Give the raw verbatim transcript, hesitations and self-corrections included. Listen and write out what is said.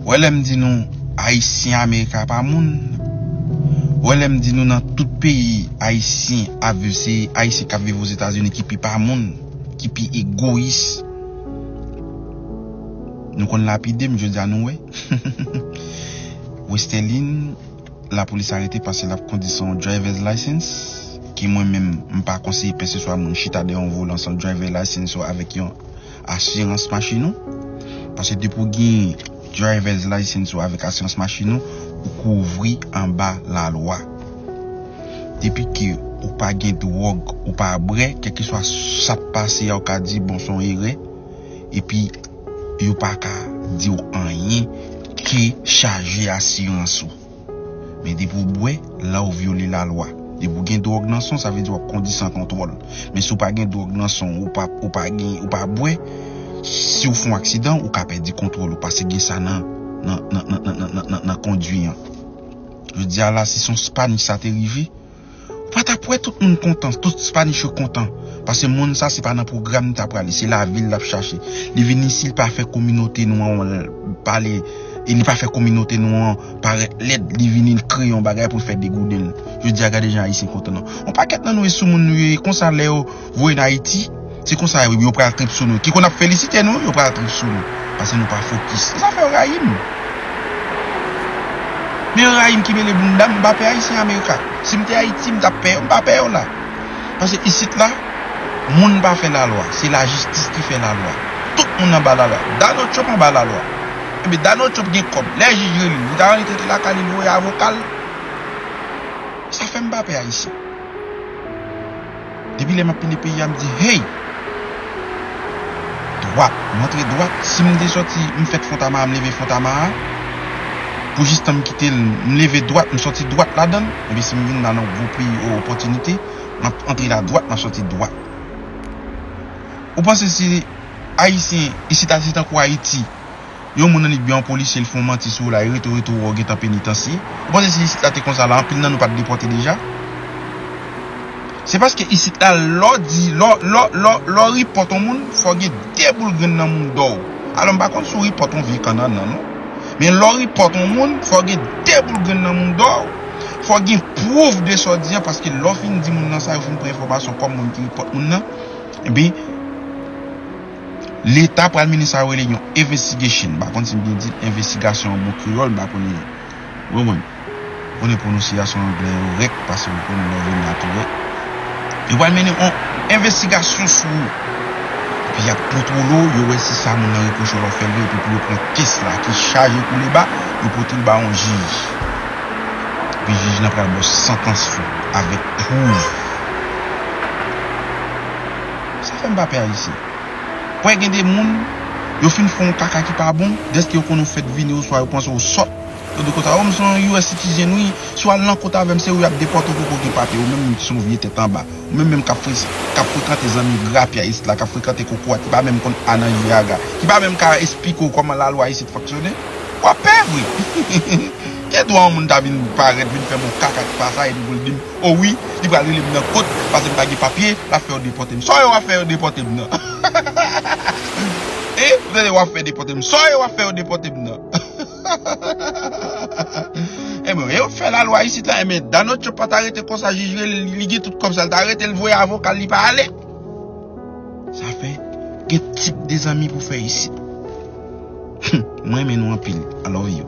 Wè lè m di nou Ayisyen Amerika pa moun. Wè lè m di nou nan tout peyi Ayisyen ap viv, se Ayisyen k ap viv Ozetazini ki pi pa moun, ki pi egoyis. Nou konn lapide m, jodi a nou wè. Westerline, lapolis arete paske l ap kondi san yon driver's license, ki mwen menm, m pa konseye pèseswa moun chita dèyè yon volan san driver's license ou avèk yon asirans machin ou. Paske depi w gen driver's license ou avèk asirans machin ou, ou kouvri anba lalwa. Depi ke ou pa gen dwòg, ou pa bwè, kèlkeswa sa k pase a, ou ka di, bon, se yon erè. Epi, yo pa ka di w anyen ke chaje asirans ou. Men depi w bwè, la w vyole lalwa. Depi w gen dwòg nan san w, sa vle di w ap kondi san kontwòl. Men si w pa gen dwòg nan san w, ou pa, ou pa gen, ou pa bwè, si w fè yon aksidan, ou ka pèdi kontwòl ou, paske gen sa nan, nan, nan, nan, nan, nan, nan, nan kondwi an. Jodi a la, si se yon Spanish sa te rive, ou pa t ap wè tout moun kontan, tout Spanish yo kontan. Paske moun sa, se pa nan pwogram li ta prale, se lavi l l ap chache. Li vin isi, li pa fè kominote nou an pale, e li pa fè kominote nou an parèt lèd, li vini, li kreye yon bagay pou l fè degouden l. Jodi a, gade jan Ayisyen kontan non. Yon pakèt nan nou e sou moun nou ye, konsa lè yo voye n Ayiti, se konsa yo, yo pral trip sou nou. Ki konn ap felisite nou, yo pral trip sou nou. Paske nou pa fokis. Se sa fè yo rayi m. Men yo rayi m ki mele bounda m, m pa pè Ayisyen Amerika. Si m te Ayiti, m t ap pè yo, m pa pè yo la. Paske isit la, moun pa fè lalwa, se lajistis ki fè lalwa. Tout moun anba lalwa. Donald Trump anba lalwa. Ebyen, Donald Trump gen kòb. Lè jij rele l, li ta rele tete lakay li, li voye avoka l. Sa fè m pa pè Ayisyen. Depi lè m ap pile peyi a, m di, hey! Dwat. M antre dwat. Si m te sòti, m fèt Fontamara, m leve Fontamara. Pou jistan m kite l, m leve dwat, m sòti dwat ladan l. Ebyen, si m vin la nan gwo peyi o opòtinite, m ap antre la dwat, m ap sòti dwat. Ou panse si Ayisyen, isit la, se tankou Ayiti, yon moun annik byen yon polisye, l fè yon manti sou ou la, e rete w, rete w, ou gentan penitansye. Ou panse si isit la te konsa la, anpil nan nou pa t depòte deja? Se paske isit la, lè w di, lè w, lè w, lè w, lè w ripòt yon moun, fò w gen de boul grenn nan mouda w. Alò, m pa konn si w ripòt yon vye kannannan, non. Men lè w ripòt yon moun, fò w gen de boul grenn nan mouda w. Fò w gen pwouv de sa w di an, paske lè w fin di moun nan sa, yo fin pran enfòmasyon kòm moun ki ripòt moun nan, ebyen, Leta pral mennen sa yo rele yon investigation. M pa konn si m byen di l, envestigasyon an bon kreyòl, m pa konnen. Ou konprann? Ou konnen pwononsyasyon anglè yo rèk, paske ou konnen lè w vini a tou rèk. Yo pral mennen yon envestigasyon sou ou. Epi y ap kontwole w, yo wè si sa moun nan repwoche w la w fè l vre, epi pou yo pran kès la ki chaje kouleba, yo pote l ba yon jij. Epi jij lan pral ba w santans ou avèk pwouv. Sa fè m pa pè Ayisyen. Pwè gen de moun, yo fin fè yon kaka ki pa bon, dèske yo konn ou fèt vini oswa yo panse w sòt. Yo di konsa, o, m se yon U S citizen, wi. Si w al nan kot avè m, se ou y ap depòte w, poko gen papye. Ou menm, menm ki se yon vye tèt anba. Ou menm, menm k ap fre-, k ap frekante zanmi grapyay isit la, k ap frekante kokorat, ki pa menm konn A nan J aga, ki pa menm ka esplike w kòman lalwa isit fonksyone. W ap pè vre. Gen dwa yon moun ta vin parèt, vin fè m yon kaka ki pa sa, epi pou l di m, o wi, li pral rele m nan kot, paske m pa gen papye, l ap fè yo depòte m. Sa w wè w ap fè yo depòte m nan? E, ou tande w ap fè depòte m. Sa w wè w ap fè yo depòte m nan? Ebyen, yo fè lalwa isit la, ebyen, Donald Trump pa ta rete konsa, jij rele l, li gen tout kòb sa, l ta rete, l voye avoka l, li pa ale. Sa fè, gen tip de zanmi pou fè isit. Mwen renmen nou anpil. I love you.